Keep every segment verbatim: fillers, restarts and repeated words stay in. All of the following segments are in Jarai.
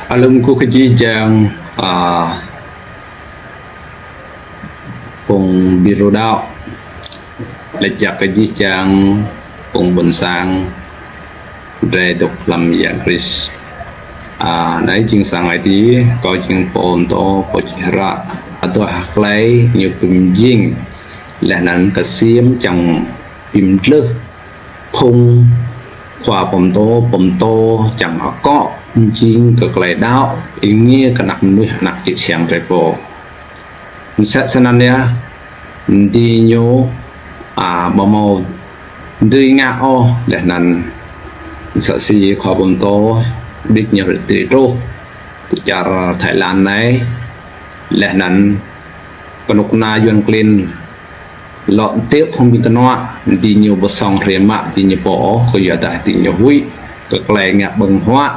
Alum kơ jih jang, a, phung ƀing rơđah, laih jak kơ jih jang phung ƀôn sang drơi dŏ hlăm Yang Krist. A, anai jing sang ai tiê, kâo jing pô pơtô, pô čih hră, adoh hlơi ñu pơjing, laih anŭn kơsem čang pơjing lĕ phung khua pơtô, pơtô čang akŏ, jing kơ tơlơi đaŏ, ing kơ anăp mơnuih, anăp čư̆ čhiăng drơi pô. Mơsĕ snăn yơh, diñu, a, ƀu hmâo dưi ngă ôh, laih anŭn mơsĕ si khua pơtô, ƀing ñu rơtê truh, ti čar Thái Lan anai, laih anŭn kơnuk kơna Yuan klin, lŏ tơp phung ƀing kơnuă, diñu ƀu song hrĕ mă diñu pô, kơ yua dah diñu huĭ kơ tơlơi ngă ƀơ̆ng huă,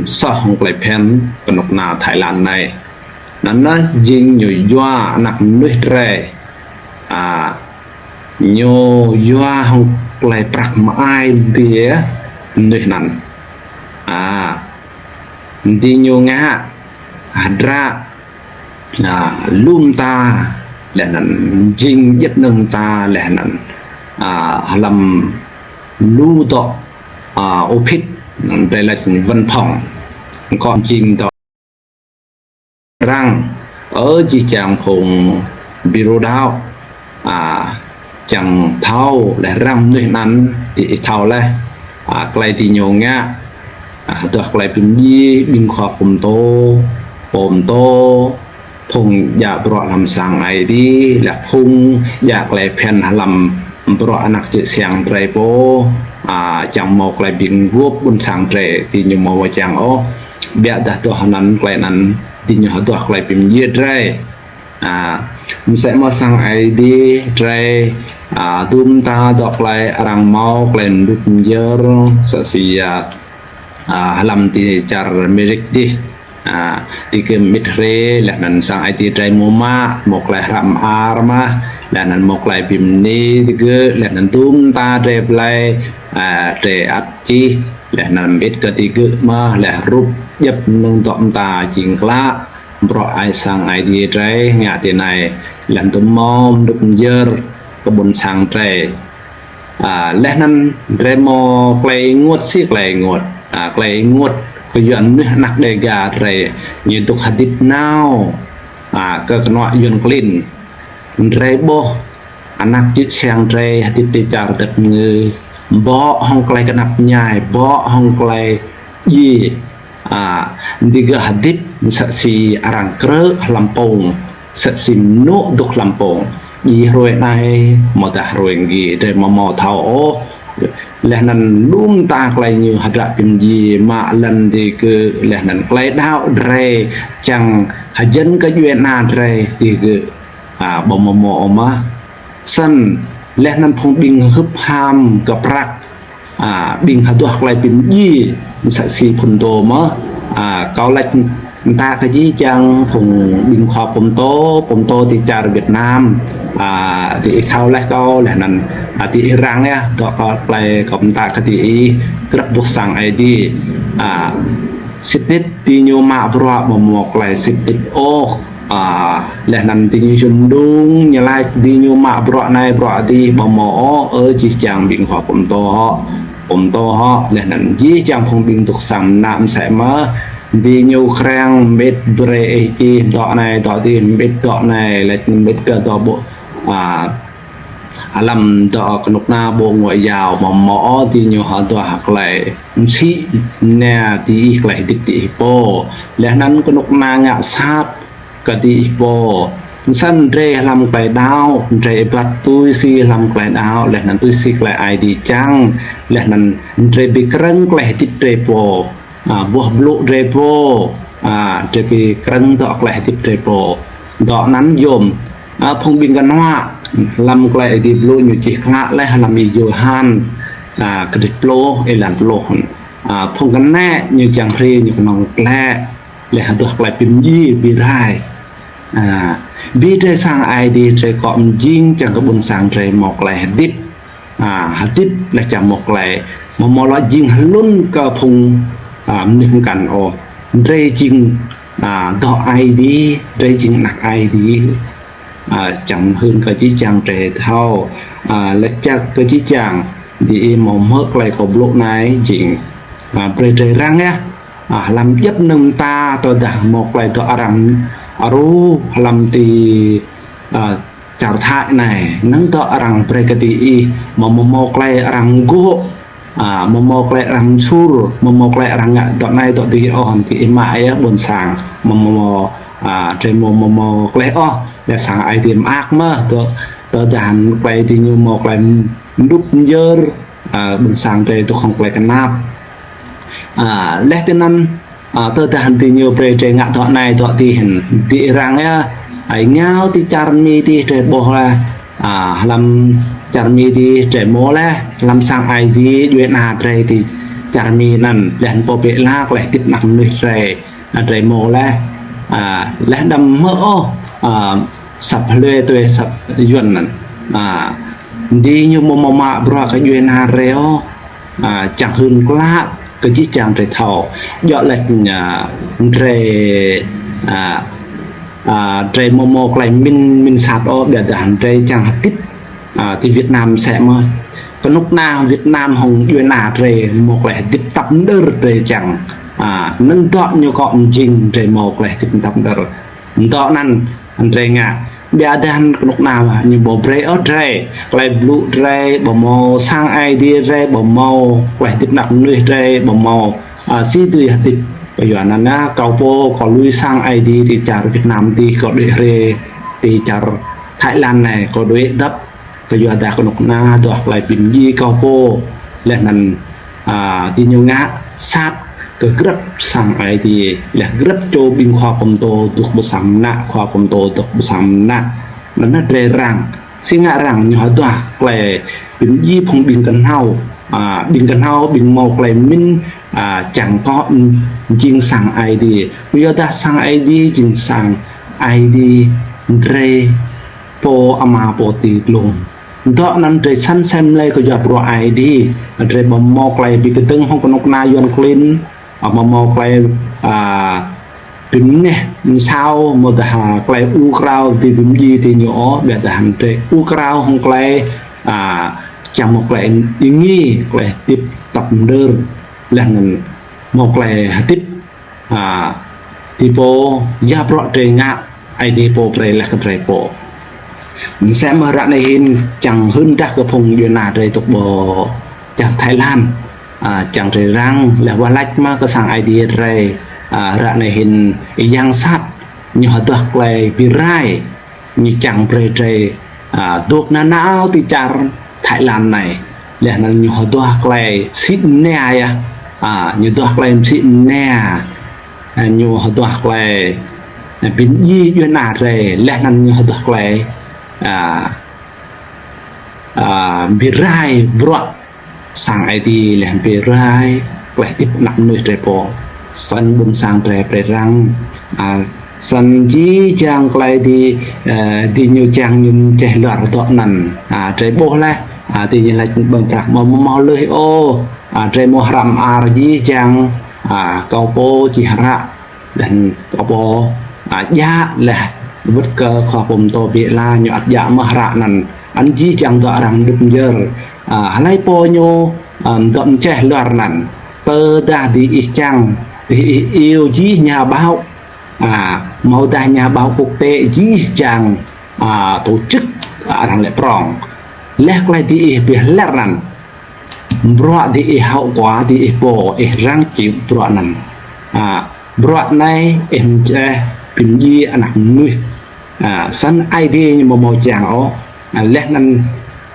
soh hăng tơlơi phiăn kơnuk kơna Thái Lan anai. Anŭn jing ñu yua anăp mơnuih drơi. A, ñu yua hăng tơlơi prăk mơai dih mơnuih anŭn. A, diñu ngă hơdră, a, lu mơta, laih anŭn jing jĕt nơ̆ng mơta, laih anŭn, a, hlăm lu dŏ, a, ôphit, drơi laĭ văn phòng, kơ jing dŏ. Răng, ơ, jih jang phung ƀing rơđah, a, čang thâo laih răm mơnuih anŭn, diih thâo laih, a, tơlơi diñu ngă, a, adoh tơlơi pơjing ƀing khua pơtô, pơtô, phung djă bruă hlăm sang ai tiê, laih phung djă tơlơi phiăn hlăm bruă anăp čư̆ čhiăng drơi pô, a, čang hmâo tơlơi ƀing gŏp ƀôn sang drơi, diñu hmâo čang ôh, biă dah adoh anŭn tơlơi anŭn, diñu adoh tơlơi pơjing drơi. A, mơsĕ mơ̆ sang ai tiê drơi, a, dŭm ta dŏ tơlơi arăng hmâo tơlơi mơdŭt mơyơr, mơsĕ si, a, a, hlăm ti čar Amêrik dih. A, ti kơ mĭt hrĕ, laih anŭn sang ai tiê drơi hmâo mă, hmâo tơlơi hrăm ar mă, laih anŭn hmâo tơlơi bi mơni ti kơ, laih anŭn dŭm ta drơi blai, a, drơi ăt čih, laih anŭn mĭt kơ ti kơ mă, laih rup djăp nŭng dŏ mơta jing klă, bruă ai sang ai tiê drơi, ngă ti anai, laih anŭn dŭm hmâo mơdŭt mơyơr, kơ ƀôn sang drơi. A, laih anŭn drơi hmâo tơlơi ênguôt si tơlơi ênguôt. A, tơlơi ênguôt kơ Yuan mơnuih anăp Đêga drơi ñu dŏ hơdip nao. A, kơ kơnuă Yuan klin. Drơi ƀuh anăp čư̆ čhiăng drơi hơdip ti čar tơt ngư. Bŏ hăng tơlơi kơnăp ñai, bŏ hăng tơlơi djai. A, digơ̆ hơdip mơsĕ si arăng krư̆ hlăm pông, mơsĕ si mơnŭ dŏ hlăm pông. Djai hrơi anai, hmâo dah hrơi gih, drơi hmâo hmâo thâo ôh. Laih anŭn lu mơta tơlơi ñu hơdră pơjing mă lŏn ti kơ, laih anŭn tơlơi đaŏ drơi, čang hơjăn kơ djuai ana drơi ti kơ, a, ƀu hmâo hmâo ôh mă. Snăn, laih anŭn phung ƀing hưp ham kơ prăk, a, ƀing adoh tơlơi pơjing, mơsĕ si phŭn dô mơ̆, a, kâo laĭ mơta kơ jih jang phung ƀing khua pơtô, pơtô ti čar Việt Nam, a, diih thâo laih kâo, laih anŭn, a, diih răng yơh, dŏ kâo tơlơi kâo mơta kơ diih, krăp ƀuh sang ai tiê, a, sĭt nik diñu mă bruă ƀu hmâo tơlơi sĭt nik ôh. A, laih anŭn diñu jum đung, ñu laĭ diñu mă bruă anai bruă adih ƀu hmâo ôh, ơ, jih jang ƀing khua pơtô hŏ, pơtô hŏ, laih anŭn jih jang phung ƀing dŏ sang mơnă mơsĕ mơ̆, diñu krăng mĭt brơi ih čih dŏ anai dŏ adih, mĭt dŏ anai, laih anŭn mĭt kơ dŏ ƀu, a, hlăm dŏ kơnuk kơna Bộ Ngoại giao ƀu hmâo ôh diñu adoh tơlơi msĭ mơnia diih tơlơi hơdip diih pô. Laih anŭn kơnuk kơna ngă sat kơ diih pô. Snăn drơi hlăm tơlơi đaŏ, drơi êbat tui si hlăm tơlơi đaŏ, laih anŭn tui si tơlơi ai tiê čang, laih anŭn drơi bi krơ̆ng tơlơi hơdip drơi pô. A, boh blŭ drơi pô, a, drơi bi krơ̆ng dŏ tơlơi hơdip drơi pô. Dŏ anăn yôm, a, phung ƀing kơnuă, hlăm tơlơi Aê Diê blŭ ñu čih klă laih hlăm Yôhan, a, kơdrêč pluh, êlan pluh. A, phung kơnuk ñu čang hrĕ ñu kơnơ̆ng klĕ, laih adoh tơlơi pơjing bi rai. A, bi drơi sang Aê Diê drơi kŏ mjing čang kơ ƀôn sang drơi hmâo tơlơi hơdip. a, hơdip laih čang mơ̆ klei mơ̆ mơ̆ lŏ jing hlŭn kơ phung, a, mơnuih mơkăn ôh. Drei jing, a, dŏ Aê Diê, drei jing ană Aê Diê. A, čang hưn kơ či čang drei thâo, a, laih čang kơ či čang, diih mơ̆ hmư̆ klei kâo blŭ anai jing, a, brei drei răng yơh. A, hlăm djŏp mơnơ̆ng mơta tơdah mơ̆ klei dŏ arăng aru hlăm ti, a, čar Thái anai, năng dŏ arăng brei kơ diih, mơ̆ mơ̆ mơ̆ klei arăng gŏ, a, mơ̆ mơ̆ klei arăng čur, mơ̆ mơ̆ klei arăng ngă dŏ anai dŏ adih ôh, hăng diih mă yơh ƀôn sang, mơ̆ mơ̆ mơ̆, a, drei mơ̆ mơ̆ mơ̆ klei ôh, laih sang Aê Diê mơak mơ̆, dŏ, tơdah klei diñu mơ̆ klei mđŭp mjơr, a, ƀôn sang drei dŏ hăng klei knap. A, laih tui anŭn, a, tơdah diñu brei drei ngă dŏ anai dŏ adih, diih răng yơh, a, êngao ti čar Mi adih drei ƀuh laih, a, hlăm čar Mi adih drei mơ̆ laih, hlăm sang Aê Diê djuai ana drei ti čar Mi anŭn, laih anŭn pô bĕ lăk laih hơdip ană mơnuih drei, a, drei mơ̆ laih, a, laih đăm hmư̆ ôh, a, săp hlue tui săp Yuan anŭn. A, diñu mơ̆ mơ̆ mă bruă kơ djuai ana drei ôh. A, čang hưn klă kơ či čang drei thâo. Djŏ laih, a, drei, a, a, drei mơ̆ mơ̆ klei min, min sat ôh, ƀiădah drei čang hơdip, a, ti Việt Nam mơsĕ mơ̆. Kơnuk kơna Việt Nam hăng djuai ana drei mơ̆ klei hơdip tăp mđơr drei čang. A, năng dŏ ñu kŏ mjing drei mơ̆ klei hơdip tăp mđơr. Dŏ anŭn drei ngă. Ƀiădah kơnuk kơna ñu ƀu brei ôh drei, klei blŭ drei, ƀu mâo sang Aê Diê drei, ƀu mâo klei hơdip ană mơnuih drei, ƀu mâo, a, si dưi hơdip. Kyua anŭn yơh, kâo pô, kâo lui sang Aê Diê ti čar Việt Nam adih, kâo đuaĭ rai ti čar Thái Lan anai, kâo đuaĭ dăp, kyua dah kơnuk kơna dŏ klei bi mdjai kâo pô, laih anŭn, a, diñu ngă sat kơ grăp sang Aê Diê, laih grăp čô ƀing khua pơtô dŏ ƀu sang mơnă, khua pơtô dŏ ƀu sang mơnă. Anŭn yơh drei răng, si ngă răng ñu hơduah klei bi mdjai phung ƀing kơhnâo, a, ƀing kơhnâo, ƀing mâo klei min, a, čang kŏ jing sang Aê Diê. Kyua dah sang Aê Diê jing sang Aê Diê drei pô ama pô ti dlông. Dŏ anŭn drei săn sem lĕ kơ yua bruă Aê Diê, drei ƀu mâo klei bi kơdơ̆ng hăng kơnuk kơna Yuan klin, a, ƀu mâo klei, a, bi mneh msao, mơ̆ dah, a, klei u krao ti bi mdjai ti ñu ôh, ƀiădah drei u krao hăng klei, a, čang mâo klei êngi, klei hơdip tăp mđơr, laih anŭn mâo klei hơdip, a, ti pô, yua bruă drei ngă, Aê Diê pô brei laih kơ drei pô. Mơsĕ mơ̆ ră anai hin čang hưn dah kơ phung djuai ana drei dŏ ƀơi čar Thái Lan. A, čang drei răng, laih wah lač mơ̆ kơ sang Aê Diê drei, a, ră anai hin yang sat, ñu hơduah klei bi rai, ñu čang brei drei, a, dŏ nanao ti čar Thái Lan anai. Laih anŭn ñu hơduah klei sĭ mnia yơh. A, ñu duah klei sĭ mnia. A, ñu hơduah klei, a, bi mdjai djuai ana drei. Laih anŭn ñu hơduah klei, a, a, bi rai bruă sang Aê Diê laih anŭn bi rai klei hơdip ană mơnuih drei pô. Săn ƀôn sang drei brei răng, a, săn jih jang klei di, a, diñu čang ñu mčeh luar dŏ anŭn. A, drei ƀuh laih, a, diñu lač ƀơ̆ng prăk mơ̆ mâo lui ôh. A, drei mâo hră mơar jih jang, a, kâo pô čih hră laih anŭn kâo pô, a, djă laih wơ̆t kơ khua pơtô Bê La ñu ăt djă mơ̆ hră anŭn. Anŭn jih jang dŏ arăng mđŭp mjơr. A, hlơi pô ñu, a, dŏ mčeh luar anŭn. Tơdah diih čang, diih iâu jih nhà báo. A, mâo dah nhà báo quốc tế jih jang, a, tổ chức, a, arăng lĕ prŏng. Laih klei diih bi hlĕr anŭn. Bruă diih hơ̆k kơ diih pô, ih răng čih bruă anŭn. A, bruă anai ih mčeh bi mdjai ană mơnuih. A, săn Aê Diê ñu mâo mâo čang ôh. A, laih anŭn,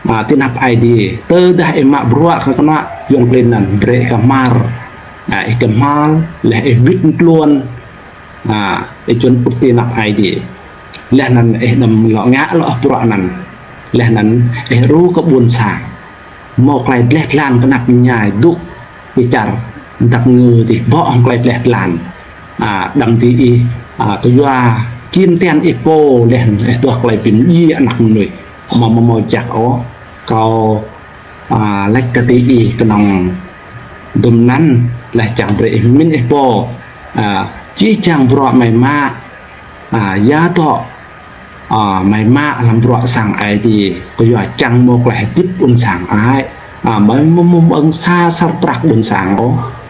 a, ti anăp Aê Diê. Tơdah ih mă bruă kơ kơnuk kơna Yuan klin anŭn, brei ih kơhma̱l. A, ih kơhma̱l, laih ih wĭt mtluôn. A, ih čun pŭt ti anăp Aê Diê. Laih anŭn ih đăm lŏ ngă lŏ bruă anŭn. Laih anŭn ih ru kơ ƀuôn sang. Mâo klei dleh dlan kơnăp ñai dŏ ti čar dăp ngơ ti ƀô̆ hăng klei dleh dlan. A, đăm diih, a, kơ yua čim tian ih pô laih ih duah klei bi mdjai ană mơnuih. Mâo mâo mâo čăk ôh, kâo a, laĭ kơ tơ ih kơnơ̆ng dŭm anŭn, laih čang brơi ih min ih pô, a, či čang bruă mơai mă, a, ya tŏ, a, mơai mă lăm bruă sang Aê Diê, kơ yua čang mơ̆ laih hơdip ƀuôn sang ai, a, mơ̆ mơ̆ mơ̆ ƀơ̆ng sa asar prăk ƀuôn sang ôh.